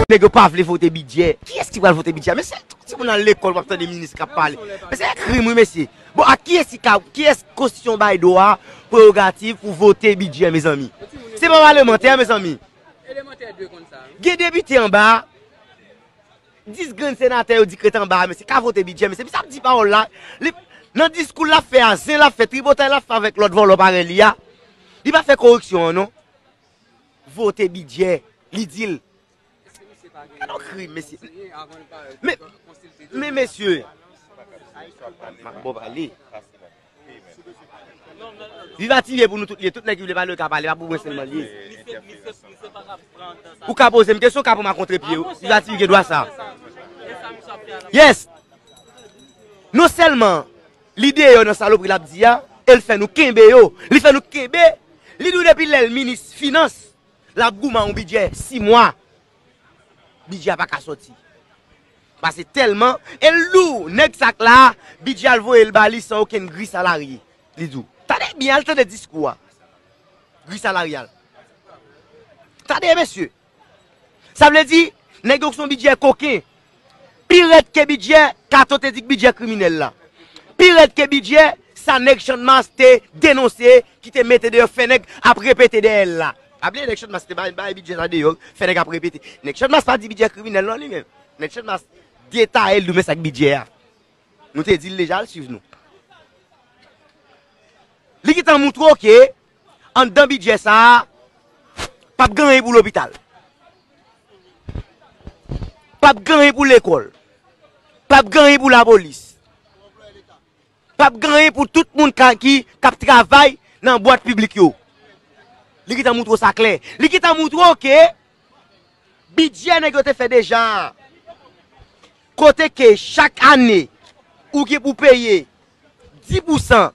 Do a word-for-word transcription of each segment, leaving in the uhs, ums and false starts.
nèg yo pa vle vote bidjè. Kiyès ki pral vote bidjè? Men se tout timoun al lekòl w ap tande minis k ap pale. Men se krim wi mesye. Bon, a kiyès ki ka, kiyès konstitisyon bay dwa, prerogativ pou vote bidjè, mezanmi? Se pa palemantè, mezanmi. Gen depite anba, dis grenn senatè yo di k ret anba, mesye, ka vote bidjè, mesye. Misye ap di pawòl la, li, nan diskou l ap fè a, zen l ap fè, tripotay l ap fè avèk lòt vòlò parèy li a, li pa fè koreksyon an non. Vote bidjè, li di l. Gade yon krim, mesye. Men, men mesye, m ap bon pale. Viva T V pou nou tout li ye. Tout nèg ki vle pale yo ka pale, pa pou mwen sèlman li ye. Ou ka poze m kesyon, ou ka pran m a kontrepye. Viva T V gen dwa sa. Yes. Non sèlman li deyò nan salopri l ap di a, e l fè nou kenbe yo. Li fè nou kenbe. Li di w depi lè l minis finans, l ap goumen a yon bidjè sis mwa. Bidjè a pa ka sòti. Paske tèlman, e l lou, nèg sa k la, bidjè a l voye l ba li san okenn gri salarye. Li di w. Tande byen, al tande diskou a. Gri salaryal. Tande, mesye. Sa vle di, nèg yo se yon bidjè koken. Pi rèd ke bidjè, Kato te di k bidjè kriminèl la. Pi rèd ke bidjè, sa nèg Channmas te denonse, ki te mete deyò, fè nèg ap repete dèyè l la. Pa bliye nèg Channmas te bay, bay bidjè sa deyò, fè nèg ap repete. Nèg Channmas pa di bidjè kriminèl non li menm. Nèg Channmas detaye l di w men sa k bidjè a. Nou te di l deja, al swiv nou. Li gentan moutre w ke anndan bidjè sa a, p ap gen anyen pou lopital. P ap gen anyen pou lekòl. P ap gen anyen pou lapolis. P ap gen anyen pou tout moun ka, ki, k ap travay nan bwat piblik yo. Li gentan moutre w sa klè. Li gentan moutre w ke bidjè nèg yo te fè deja a, kote ke chak ane, ou gen pou peye dis pousan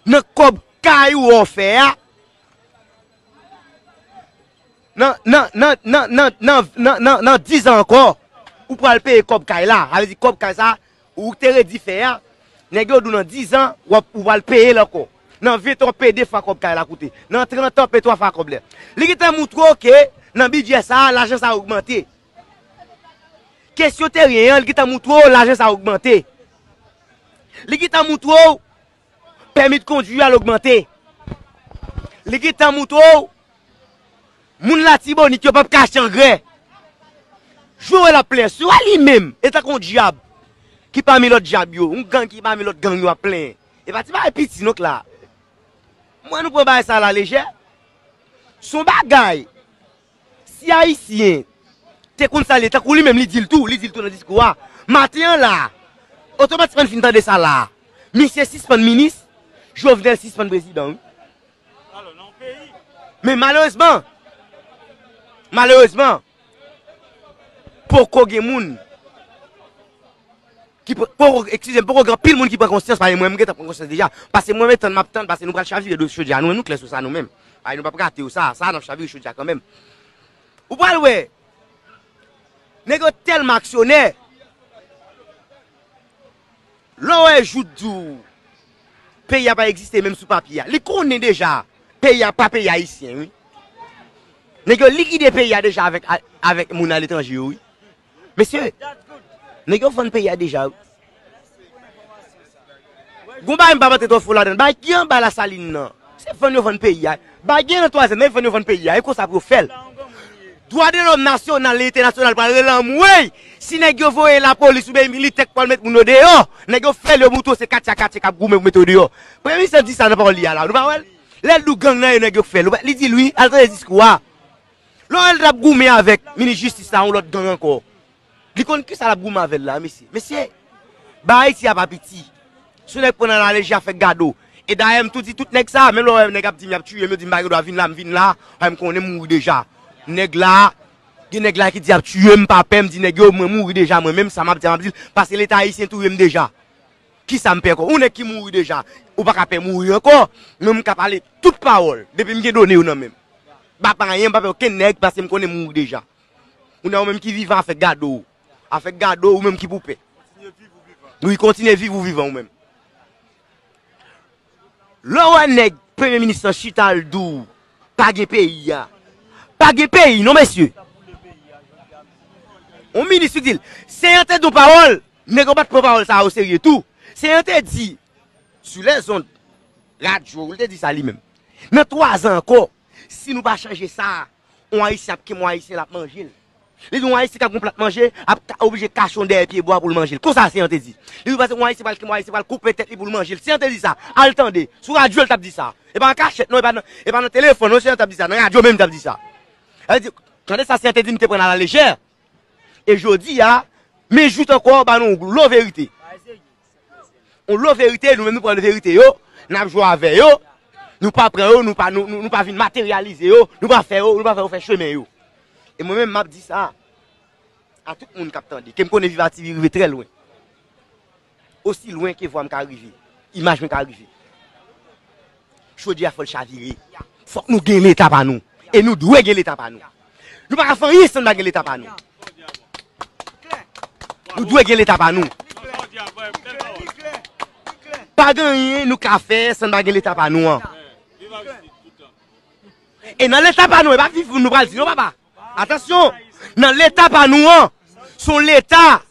nan kòb kay ou wè w fè a, nan, nan, nan dizan ankò, ou pral peye kòb kay la. Sa vle di kòb kay sa, ou te redi fè a, nèg yo di w nan dizan, w ap, ou pral peye l ankò. Nan vent an, w ap peye de fwa kòb kay la koute. Nan trant an, w ap peye twa fwa kòb la. Li gentan moutre w ke nan bidjè sa a, lajan sa a ogmante. Kesyon teryen an, li gentan moutre w lajan sa a ogmante. Li gentan moutre w pèmi de kondwi a l ogmante. Li gentan moutre w moun Latibonit yo p ap ka achte angrè. Jwe wè l ap plenyen. Si w wè li menm, e tankou yon dyab ki pami lòt dyab yo, yon gang ki pami lòt gang yo ap plenyen. E pa ti bagay piti non k la. Mwen nou pran bagay sa a la lejè. Se yon bagay. Si Ayisyen te konn sa l ye, tankou li menm li di l tou, li di l tou nan diskou a, maten an la, otomatikman n fin tande sa la. Misye sispann minis, Jovenel sispann prezidan, wi. Men malerezman, malerezman, poko gen moun ki poko, eskize m, poko gen anpil moun ki pran konsyans, paske mwen menm m gentan pran konsyans deja. Paske mwen menm tann m ap tann, paske nou pral chavire dosye chodyè a, nou menm nou klè sou sa nou menm. Paske nou p ap rate w sa, sa n ap chavire chodyè kanmenm. Ou pral wè, nèg yo tèlman aksyonè, lè w wè Jout di w peyi a pa egziste menm sou papye a, li konnen deja peyi a pa peyi ayisyen, wi. Nèg yo likide peyi a deja avèk, avèk moun aletranje yo, wi. Mesye, nèg yo vann peyi a deja, wi. Gon bagay m p ap antre twò fon ladan l. Bagay ki anba Lasalin nan, se vann yo vann peyi a. Bagay gen nan twazyèm nan, e vann yo vann peyi a. E konsa pou yo fè l. Dwa de lòm nasyonal e entènasyonal pral rele anmwey si nèg yo voye lapolis oubyen militè k pral met moun yo deyò. Nèg yo fè l, yo moutre w se katye a katye k ap goumen pou mete w deyò. Premye minis lan di sa nan pawòl li a la. Nou pa wè l? Lè l di w gang nan e nèg yo k fè l. Li di l wi, al tande diskou a. Lè w wè l t ap goumen avèk minis jistis la, yon lòt gang ankò. Li konn kisa l ap goumen avè l la, mesye. Mesye, bagay Ayiti a pa piti. Si yon nèg pran nan lalejè, fèk gade w. E dayè, m tou di tout nèg sa, menm lè w wè nèg ap di m y ap tiye m, yo di m pa gen dwa vin la, m vin la, paske m konnen m mouri deja. Nèg la, gen nèg la ki di y ap tiye m, m pa pè, m di nèg yo, mwen mouri deja, mwen menm sa m ap di a, m ap di l, paske Leta ayisyen touye m deja. Kisa m pè ankò? Yon nèg ki mouri deja, ou pa ka pè mouri ankò. Mwen, m ka pale tout pawòl, depi m gen done yo nan men m. M pa pè anyen, m pa pè okenn nèg, paske m konnen m mouri deja. Kounye a ou menm ki vivan, afè gade w. Afè gade w, ou menm ki pou pè. Wi, kontinye viv ou vivan ou menm. Lè w wè nèg premye minis lan chita l di w pa gen peyi a. Pa gen peyi non, mesye. Yon minis, li di l, Senyè te di yon pawòl, nèg yo pa t pran pawòl sa a oserye tou. Senyè te di, sou lèzond, radyo, li te di sa li menm. Nan twa zan ankò, si nou pa chanje sa a, yon Ayisyen ap kenbe yon Ayisyen, l ap manje l. Li di yon Ayisyen k ap gen yon plat manje, ap ka, oblije kache w dèyè pye bwa pou l manje l. Konsa Senyè te di. Li di, pase yon Ayisyen pral kenbe yon Ayisyen, pral koupe tèt li pou l manje l. Senyè te di sa. Al tande. Sou radyo l t ap di sa. E pa an kachèt non, e pa nan, e pa nan telefòn non, Senyè t ap di sa. Nan radyo menm l t ap di sa. Sa vle di, tande sa Senyè te di, m te pran l alalejè. E jodi a, men jout ankò, ba nou yon lo verite. Yon lo verite, nou menm nou pran verite yo, n ap jwe avè yo, nou pa pran yo, nou pa, nou, nou, nou pa vin materyalize yo, nou pa fè yo, nou pa fè yo fè chemen yo. E mwen menm, m ap di sa a tout moun k ap tande, ke m konnen Viva T V rive trè lwen. Osi lwen ke vwa m ka rive, imaj mwen ka rive. Chodyè a fò l chavire. Fòk nou gen leta pa nou. E nou dwe gen leta pa nou. Nou pa ka fè anyen san n pa gen leta pa nou. Nou dwe gen leta pa nou. Pa gen anyen nou ka fè san n pa gen leta pa nou an. E nan leta pa nou, e pa viv nou pral di non, papa. Atansyon, nan leta pa nou an, se yon leta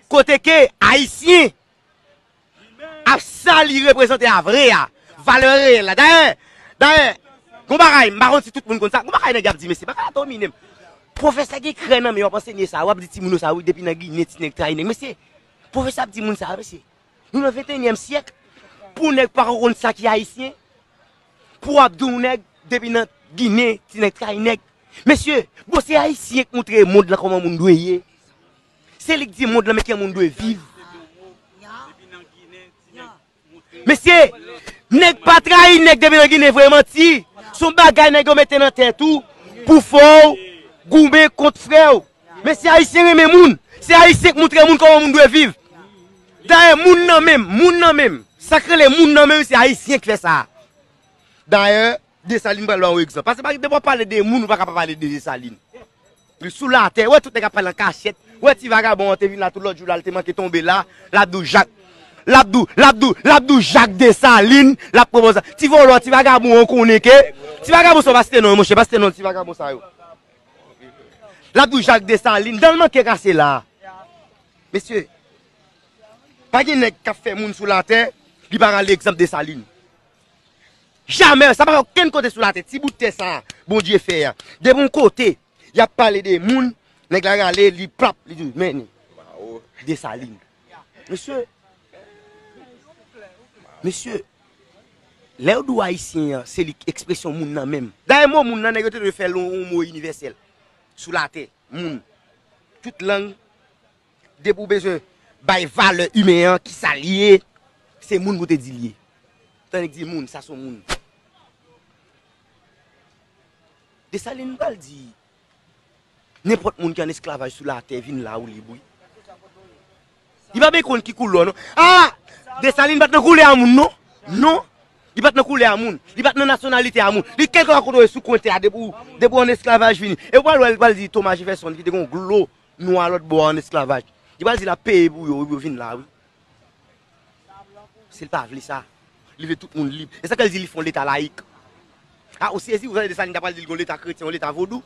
kote ke Ayisyen ap sa li reprezante a vre a, valè reyèl la. Dayè, dayè, gon bagay, m pa konn si tout moun konn sa, gon bagay nèg y ap di, mesye, bagay la domine m. Pwofesè gen krè nan men, w ap ansenye sa, w ap di timoun yo sa, wi, depi nan Ginen, ti nèg trayi nèg. Mesye, pwofesè ap di moun sa, mesye. Nou nan venteyinyèm syèk, pou nèg pa konn sa ki ayisyen, pou w ap di yon nèg depi nan Ginen, ti nèg trayi nèg. Mesye, bon, se Ayisyen k montre mond lan kòman moun dwe ye. Se li k di mond lan men kijan moun dwe viv. Mesye, nèg pa trayi nèg depi nan Ginen, voye manti. Se yon bagay nèg yo mete nan tèt ou pou fè w goumen kont frè w. Men se Ayisyen renmen moun. Se Ayisyen k montre moun kòman moun dwe viv. Dayè, moun nan menm, moun nan menm, sa k rele moun nan menm, se Ayisyen k fè sa. Dayè, Desalin pral ba w egzanp. Paske pa, depi w ap pale de moun, ou pa ka pa pale de Desalin. Li sou latè, wè tout nèg ap pale an kachèt. Wè ti vagabon an te vin la tout lòt jou la, li te manke tonbe la, l ap di w Jak. L ap di w, l ap di w, l ap di w Jak Desalin, l ap pran sa. Ti vòlò, ti vagabon an konnen ke, ti vagabon sa yo pa site non yo, monchè, pa site non ti vagabon sa yo. L ap di w Jak Desalin, dan l manke kase la. Mesye, pa gen nèg k ap fè moun sou latè, li pa rale egzanp Desalin. Jamè, sa pa fè okenn kote sou latè, ti bout tè sa a, Bondye fè a. Depi yon kote, y ap pale de moun, nèg la rale, li plap, li di, men, Desalin. Mesye, mesye, lè yo di w ayisyen an, se li k ekspresyon moun nan menm. Dayè, mo moun nan, nèg yo te dwe fè l yon, yon mo inivèsèl. Sou latè, moun. Tout lang, depi w bezwen bay valè imen an, ki sa l ye, se moun pou te di l ye. Tan nèg di moun, sa se yon moun. Desalin pral di, nenpòt moun ki an esklavaj sou latè vin la ou lib, wi. Li pa byen konn ki koulè w non. Ah! Desalin pa t nan koulè a moun non. Non. Li pa t nan koulè a moun. Li pa t nan nasyonalite a moun. Li kèlkeswa kote w ye sou kwen tè a, depi w, depi w an esklavaj vini. E w pral wè, li pral di Thomas Jefferson ki te gen yon gwo nwa lòt bò an esklavaj. Li pral di l ap peye pou yo, wi, pou yo vin la, wi. Si l pa vle sa, li vle tout moun lib. E sa k fè l di li fè yon leta layik. Ah, ou sezi, ou tande Desalin ta pral di l gen yon leta kretyen, yon leta vodou?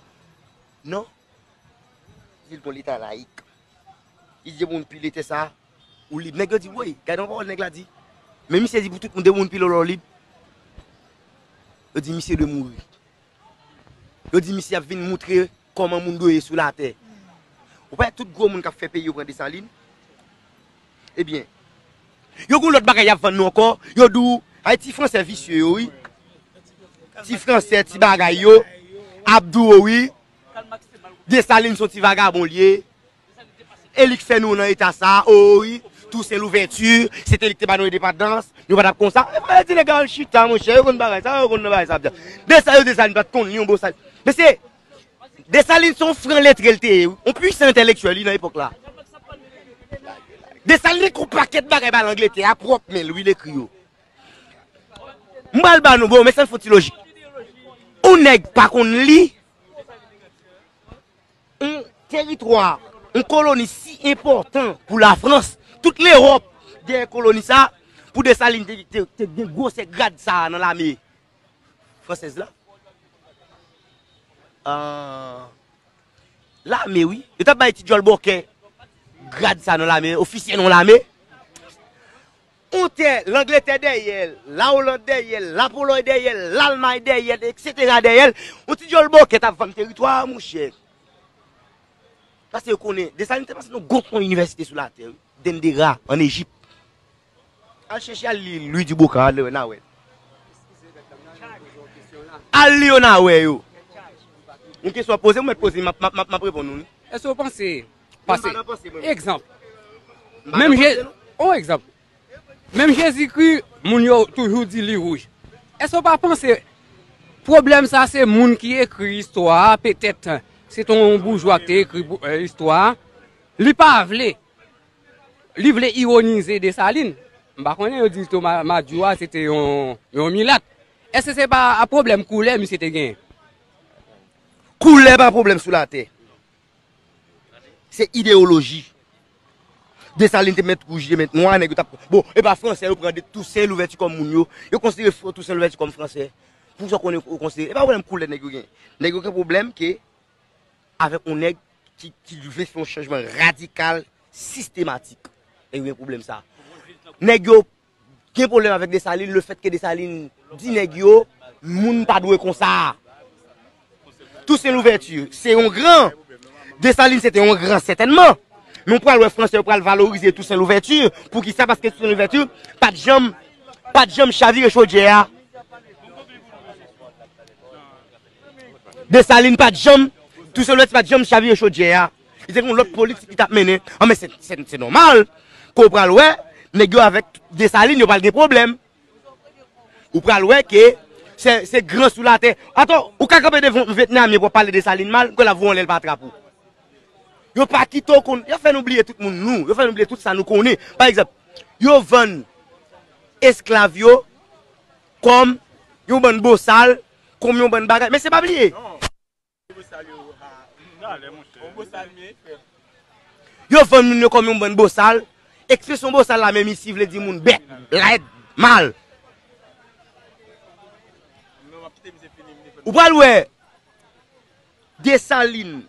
Non. Di l gen yon leta layik. Li di depi moun pile tè sa, ou lib. Nèg yo di, woy, gade yon pawòl nèg la di. Men misye di pou tout moun, depi moun pile w la w lib. Yo di misye dwe mouri. Yo di misye ap vin moutre kòman moun dwe ye sou latè. Ou pa wè tout gwo moun k ap fè peyi yo pran Desalin? Ebyen, yo gen lòt bagay y ap vann nou ankò. Yo di w, ay ti fransè visye yo, wi. Ti fransè, ti bagay yo. Ap di w, wi. Desalin se yon ti vagabon l ye. E li k fè nou nan eta sa, o wi, Tousen Louvèti, se te li k te ba nou endepandans, nou pa t ap konsa. E fò yo di nèg yo al chita, monchè, yo konn bagay sa, yo konn nan bagay sa ap di. Desalin, yo Desalin pa t konn li yon bon sa. Mesye, Desalin se yon fran letre l te ye, wi, yon pwisan entèlektyèl, wi, nan epòk la. Desalin ekri yon pakèt bagay ba Langletè a, pwòp men l, wi, l ekri yo. M pral ba nou, bon, men sa n fè yon ti lojik. Yon nèg pa konn li, yon teritwa, yon koloni si enpòtan pou Lafrans, tout Lewòp dèyè koloni sa, pou Desalin te, te, te gen gwosè grad sa nan lame fransèz la. Ah, lame, wi. Yo t ap bay ti djòl bòkè grad sa nan lame, ofisye nan lame. On tè, Langletè dèyè l, Lawoland dèyè l, Lapolòy dèyè l, Lalmay dèyè l, etsetera dèyè l. On ti dyòl bòkèt ap vann teritwa a, monchè. Paske yo konnen, Desalin te pase nan gwo pwen inivèsite sou latè, wi. Dendera, ann Ejip. Al chèche al li Louis Dubocan, al li yo n a wè. Al li yo n a wè yo. Yon kesyon ap poze, ou mèt poze, m ap, m ap, m ap, m ap reponn ou, wi. Èske w panse, pase, egzanp, menm Je, on egzanp, menm Jezikri, moun yo toujou di li wouj. Èske w pa panse pwoblèm sa se moun ki ekri istwa a, petèt se te yon boujwa ki te ekri bou-, eh, istwa a, li pa vle, li vle iwonize Desalin. M pa konnen, yo di Toma Madjou a se te yon, yon milat. Èske se pa pwoblèm koulè misye te genyen? Koulè pa pwoblèm sou latè. Se idewoloji. Desalin te mèt wouj, te mèt nwa, nèg yo t ap, bon, e pa fransè yo pran de Tousen Louvèti kòm moun yo. Yo konsidere Fr-, Tousen Louvèti kòm fransè. Pou sa w konnen, yo konsidere, e pa pwoblèm koulè nèg yo gen. Nèg yo gen pwoblèm ke avèk yon nèg ki, ki vle fè yon chanjman radikal, sistematik. Nèg yo gen pwoblèm sa. Nèg yo gen pwoblèm avèk Desalin, lefètke Desalin di nèg yo, moun pa dwe konsa. Tousen Louvèti, se yon gran. Desalin se te yon gran, sètènman. Men w pral wè fransè yo pral valorize Tousen Louvèti. Poukisa? Paske Tousen Louvèti pa t janm, pa t janm chavire chodyè a. Desalin pa t janm, Tousen Louvèti pa t janm chavire chodyè a. Li te gen yon lòt politik li t ap mennen. An, men se, se, se nòmal ke w pral wè, nèg yo avèk Desalin, yo pral gen pwoblèm. Ou pral wè ke se, se gran sou latè. Atò, ou ka kanpe devan yon Vyetnamyen pou w ap pale Desalin mal, ke l ap voye yon lè l pa trap ou. Yo pa kite w konn, yo fè nou bliye tout moun nou, yo fè nou bliye tout sa nou konnen. Pa egzanp, yo vann esklav yo kòm yon bann bosal, kòm yon bann bagay. Men se pa bliye. Yo vann moun yo kòm yon bann bosal. Ekspresyon bosal la menm isi vle di moun bèt, lèd, mal. Ou pral wè Desalin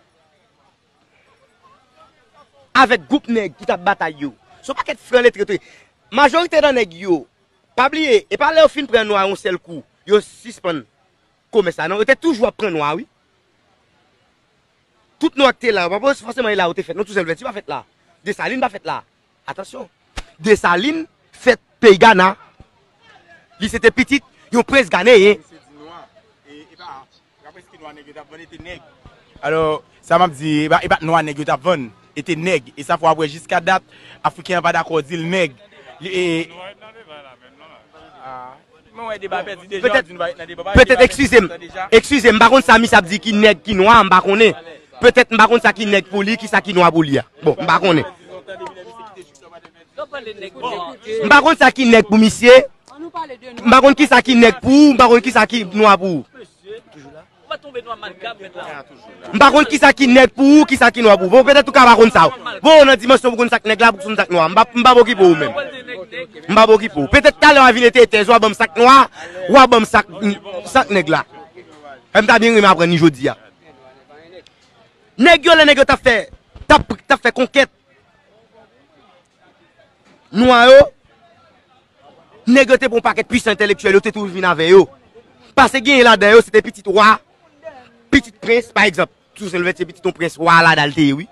avèk gwoup nèg ki t ap batay yo. Se yon pakèt franletre tou. Majorite nan nèg yo, pa bliye, e pa lè yo fin pran nwa yon sèl kou, yo sispann komès la, non. Yo te toujou ap pran nwa, wi. Tout nwa ki te la, yo pa fòseman e la yo te fèt, non. Tousen Louvèti pa fèt la. Desalin pa fèt la. Atansyon. Desalin fèt peyi Gana. Li se te pitit yon prens ganeyen. Alò, sa m ap di, e pa, e pa t nwa nèg yo t ap vann, e te nèg. E sa fè w ap wè jiska dat, Afriken an pa dakò di l nèg. Li, e, ah, mwen wè deba pèdi deja, w di nou pa ret nan deba, pa ret nan deba, pèdi deja. Petèt, eskize m, eskize m, m pa konn sa misye ap di ki nèg, ki nwa, m pa konnen. Petèt, m pa konn sa ki nèg pou li, ki sa ki nwa pou li a. Bon, m pa konnen. M pa konn sa ki nèg pou misye. M pa konn ki sa ki nèg pou ou, m pa konn ki sa ki nwa pou ou. M pa konn ki sa ki nèg pou ou, ki sa ki nwa pou ou. Bon, petèt ou ka pa konn sa. Bon, nan dimansyon pou konn sa k nèg la, pou konn sa k nwa. M pa, m pa okipe ou menm. M pa okipe ou. Petèt talè w a vin ete tèz, w a ban m sa k nwa, w a ban m sa k, sa k nèg la. E m ta byen renmen aprann li jodi a. Nèg yo, lè nèg yo t ap fè, t ap, t ap fè konkèt nwa yo, nèg yo te pran yon pakèt pwisans entèlektyèl, yo te toujou vin avè yo. Paske genyen ladan yo, se te pitit wa, pitit prens, pa egzanp. Tousen Louvèti se pitit yon prens wa Lada l te ye, wi.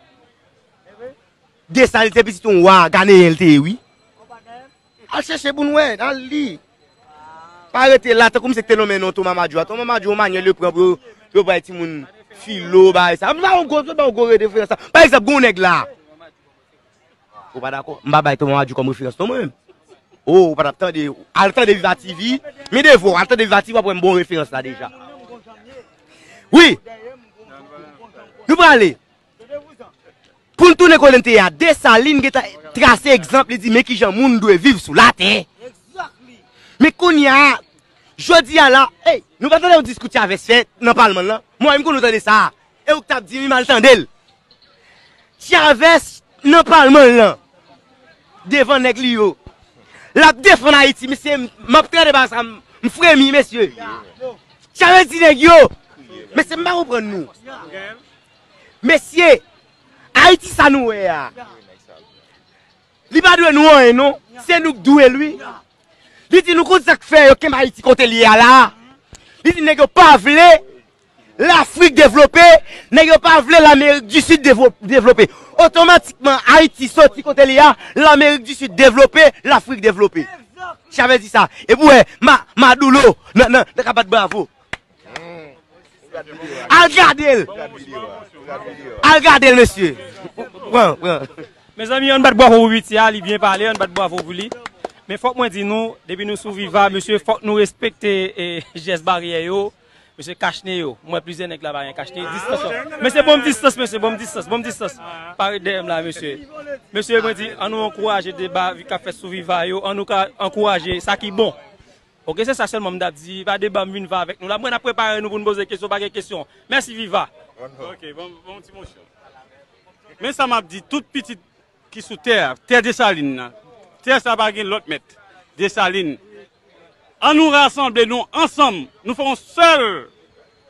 Desalin se pitit yon wa ganeyen l te ye, wi. Al chèche pou n wè, al li. Pa rete la, tankou misye ki te nonmen non Toma Madjou a. Toma Madjou, yon manyè l yo pran pou yo, pou yo bay timoun filo, bay sa. M pa yon gwo, m pa yon gwo referans la. Pa egzanp, gen yon nèg la. Ou pa dakò? M pa bay Toma Madjou kòm referans non mwen menm. Oh, ou pa t ap tande. Al tande Viva T V. Men devwa, al tande Viva T V, w ap wè m bon referans la deja. Wi. Nou prale. Pou n tounen kote n te ye a, Desalin gentan trase egzanp, li di men kijan moun dwe viv sou latè. Men kounye a, jodi a la, ey, nou pa tande yon diskou Chavez fè nan palman l lan? Mwen, m konnen w tande sa. E ou k t ap di, m al tande l. Chavez nan palman l lan, devan nèg li yo. L ap defann Ayiti, mesye, m ap tande bagay sa, m, m fremi, mesye. Chavez di nèg yo, mesye, m pa konprann nou. Mesye, Ayiti sa nou wè a, Li pa dwe nou anyen, non. Se nou k dwe l, wi. Li di nou konn sa k fè yo kenbe Ayiti kote l ye a la. Li di nèg yo pa vle Lafrik devlope, nèg yo pa vle Lamerik di Sid devo- devlope. Otomatikman, Ayiti soti kote li a, Lamerik di Sid devlope, Lafrik devlope. Chavez di sa. Epi w wè, Ma- Madoulo nan, nan, nan ka bat bravo. Al gade l. Al gade l, mesye. Pran, pran. Mezanmi, ann bat bravo pou Piti a, li byen pale, ann bat bravo pou li. Men fòk mwen di nou, depi nou sou Viva, mesye, fòk nou respekte eh, jès baryè yo. Mesye, kachne yo. Mwen, plizyè nèg la pa gen kachne. Distans yo. Mesye, bon distans, mesye, bon distans, bon distans. Pare dèyè m la, mesye. Mesye, mwen di, ann nou ankouraje deba k ap fèt sou Viva yo, ann nou ka ankouraje sa ki bon. Oke, se sa sèlman m t ap di. Pa deba m vin va avèk nou la. Mwen ap prepare nou pou n poze kesyon, pa gen kesyon. Mèsi Viva. Ok, bon, bon ti mosyon. Men sa m ap di, tout pitit ki sou tè a, tè Desalin nan, tè sa pa gen lòt mèt. Desalin. Ann nou rasanble nou ansanm, nou fè yon sèl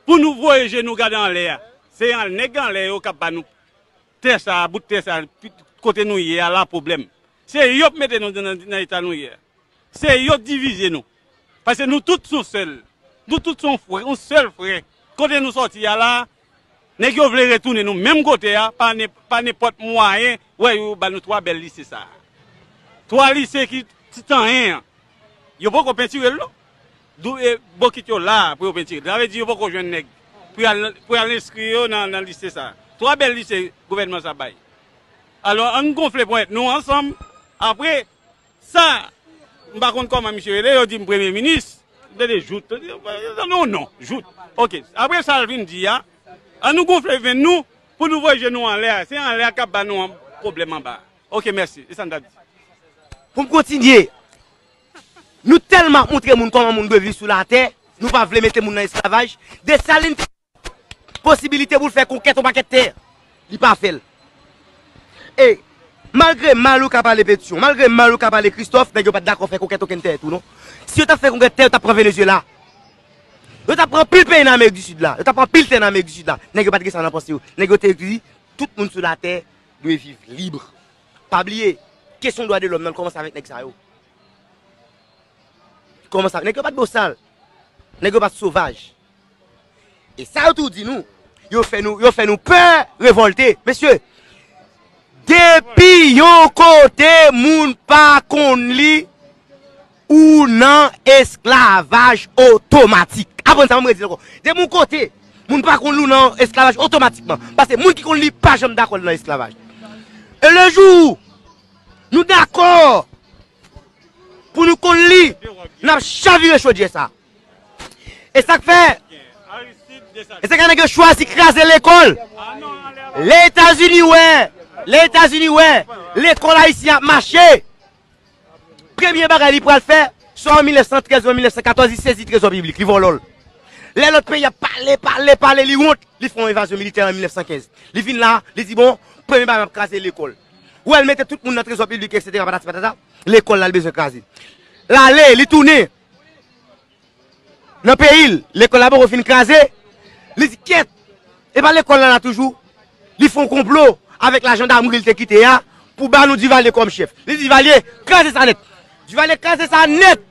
pou nou voye je nou gade anlè a. Se an nèg anlè yo k ap ba nou tè sa, bout tè sa, kote nou ye a la pwoblèm. Se yo k mete nou nan eta nou ye a. Se yo k divize nou. Paske nou tout se yon sèl. Nou tout se yon frè, yon sèl frè. Kote nou sòti a la, nèg yo vle retounen nou menm kote a, pa nenpòt mwayen, wè yo ba nou twa bèl lise sa a. Twa lise ki ti tanyen an. Yo poko pentire l non. Dou e bokit yo la pou yo pentire. Sa vle di yo poko jwenn nèg pou y al pou y al enskri yo nan nan lise sa. Twa bèl lise gouvènman sa bay. Alò ann gonfle ponyèt nou ansanm. Apre sa m pa konn kòman misye rele, yo di m premye minis. M tande jout. Non non jout. Ok. Apre sa l vin di a, ann nou gonfle venn nou pou nou voye je nou anlè a. Se anlè a k ap ba nou pwoblèm anba a. Ok mèsi. E sa n t ap di. Pou m kontinye, nou tèlman ap montre moun kòman moun dwe viv sou latè, nou pa vle mete moun nan esklavaj. Desalin te posibilite pou l fè konkèt yon pakèt tè. Li pa fè l. E malgre mal ou ka pale Petyon, malgre mal ou ka pale Kristòf, nèg yo pa t dakò fè konkèt okenn tè tou non. Si yo t ap fè konkèt tè, yo t ap pran Venezyela. Yo t ap pran pil peyi nan Amerik di Sid la. Yo t ap pran pil tè nan Amerik di Sid la. Nèg yo pa t gen sa nan panse yo. Nèg yo te di tout moun sou latè dwe viv lib. Pa bliye, kesyon dwa de lòm nan kòmanse avèk nèg sa yo. Kòmanse avèk nèg yo pa t bosal. Nèg yo pa t sovaj. E sa yo tou di nou, yo fè nou, yo fè nou pè revòlte. Mesye, depi yon kote moun pa konn li, ou nan esklavaj otomatik. Aprann sa, ban m redi l ankò. Depi yon kote moun pa konn li, ou nan esklavaj otomatikman. Paske moun ki konn li pa janm dakò l nan esklavaj. E le jou nou dakò pou nou konn li, n ap chavire chodyè sa. E sa k fè, e sa k fè nèg yo chwazi kraze lekòl. Lè Etazini wè, lè Etazini wè lekòl ayisyen ap mache, premye bagay li pral fè, swa an mil nèf san trèz ou an mil nèf san katòz, li sezi trezò piblik, li vòlò l. Lè lòt peyi ap pale, pale, pale, li wont, li fè yon envazyon militè an mil nèf san kenz. Li vin la, li di bon, premye bagay m ap kraze lekòl. Ou wè l mete tout moun nan trezò piblik, etsetera, patati patata, lekòl la l bezwen kraze. L ale, li tounen nan peyi l, lekòl la poko fin kraze, li di kyèt, e pa lekòl la la toujou, li fè yon konplo avèk lajandamri l te kite a pou ba nou Divalye kòm chèf. Li di Divalye, kraze sa nèt. Divalye kraze sa nèt.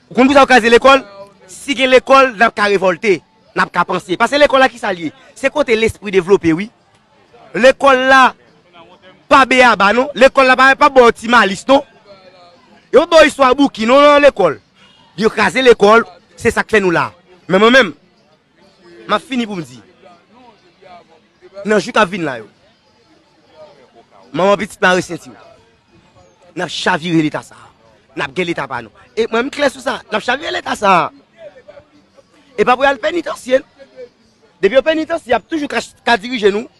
Ou konn pou sa yo kraze lekòl? Si gen lekòl, n ap ka revòlte, n ap ka panse. Paske lekòl la ki sa l ye? Se kote lespri devlope wi. Lekòl la pa beyaba non. Lekòl la pa pa ba w ti malis non. Yo pa ba w istwa bouki non nan lekòl. Yo kraze lekòl, se sa k fè nou la. Men mwen menm, m ap fini pou m di, nan jou k ap vin la yo, manman pitit mare senti w. N ap chavire leta sa a. N ap gen leta pa nou. E mwen m klè sou sa, n ap chavire leta sa a. E pa pou y al penitansye. Depi yo penitansye, y ap toujou ka, ka dirije nou.